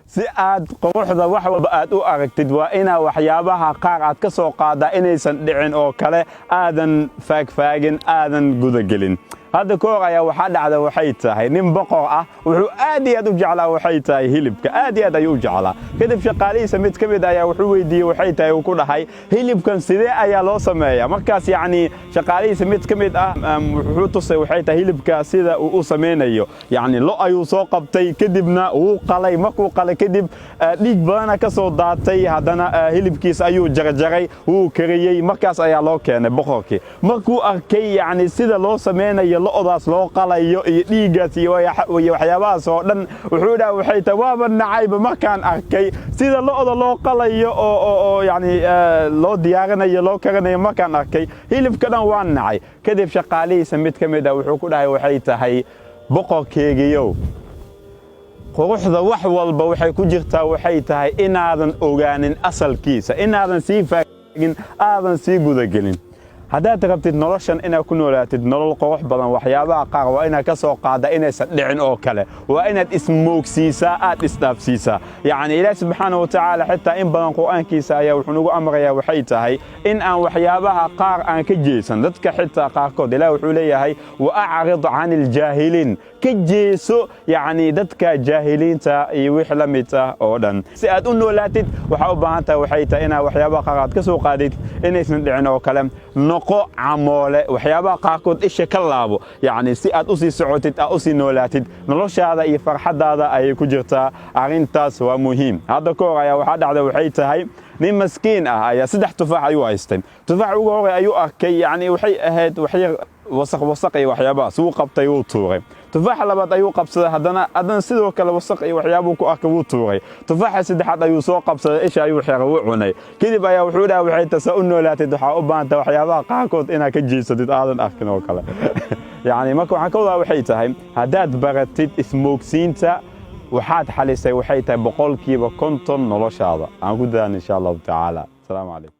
Si aad quruxda wax walba aad u aragtid, waa inaa waxyaabaha qaar aad ka soo qaadaa inaysan dhicin oo kale, aadan faagfaagin, aadan gudagelin. Hadda ka hor ayaa waxaa dhacda, waxay tahay, nin boqor ah wuxuu aad iyo aad u jeclaa, waxay tahay, hilibka. Aad iyo aad ayuu u jeclaa. Kadib shaqaalihiisa mid ka mid ayaa wuxuu weydiiyey, waxay tahay, uu ku dhahay, "Hilibkan sidee ayaa loo sameeyaa?" Markaas yacni shaqaalihiisa mid ka mid ah wuxuu tusay, waxay tahay, hilibka sida uu u sameynayo. Yacni lo ayuu soo qabtay, kadibna wuu qalay. Markuu qalay kadib, dhiig badana ka soo daatay. Haddana hilibkiisa ayuu jarjaray, wuu kariyey. Markaas ayaa loo keenay boqorkii. Markuu arkay yacni sida loo sameynayo, lo'daas loo qalayo iyo dhiiggaas iyo waxyaabahaas oo dhan, wuxuu dhaha, waxay tahay, "Waaba nacayba markaan arkay sida lo'da loo qalayo oo yani loo diyaarinayo, loo karinayo. Markaan arkay hilibka dhan, waan nacay." Kadib shaqaalihiisa mid ka mid ah wuxuu ku dhahay, waxay tahay, "Boqorkeegiyow, quruxda wax walba waxay ku jirtaa, waxay tahay, inaadan ogaanin asalkiisa, inaadan sii faagin, aadan sii gudagelin. Haddaad rabtid noloshan inaad ku noolaatid nolol qurux badan, waxyaabaha qaar waa inaad ka soo qaadda inaysan dhicin oo kale. Waa inaad ismoogsiisaa, aad isdhaafsiisaa." Yacni Ilaahi subxaana wa tacaala xitaa in badan Qur'aankiisa ayaa wuxuu nagu amrayaa, waxay tahay, in aan waxyaabaha qaar aan ka jeesan. Dadka xitaa qaarkood Ilaah wuxuu leeyahay: "وأعرض عن الجاهلين." Ka jeeso yacni dadka jaahiliinta iyo wixii la mid ah oo dhan. Si aad u noolaatid, waxaa u baahan tahay, waxay tahay, inaad waxyaabaha qaar aad ka soo qaadid inaysan dhicin oo kale. Noqo camoole, waxyaabaha qaarkood isha ka laabo, yacni si aad u sii socotid, aad u sii noolaatid. Noloshaada iyo farxaddaada ayay ku jirtaa arrintaas, waa muhiim. Hadda ka hor ayaa waxaa dhacda, waxay tahay, nin maskiin ah ayaa saddex tufaax ayuu haystay. Tufaax ugu horey ayuu arkay, yacni waxay ahayd waxyar wasaq wasaq iyo waxyaabahaas. Wuu qabtay, wuu tuuray. Tufaaxa labaad ayuu qabsaday haddana sidoo kale wasaq iyo waxyaabuu ku arkay, wuu tuuray. Tufaaxa saddexaad ayuu soo qabsaday, isha ayuu xiray, wuu cunay. Kadib ayaa wuxuu dhahay, waxay tahay, saa u noolaatid, waxaa u baahantay waxyaabaha qaarkood inaad ka jeesatid, aadan arkin oo kale. Yacni marka waxaan ka wadaa, waxay tahay, haddaad baratid ismoogsiinta, waxaad xalisay, waxay tahay, 50% noloshaada. Aan ku dadaan, insha Allahu tacaala. Asalaamu calaykum.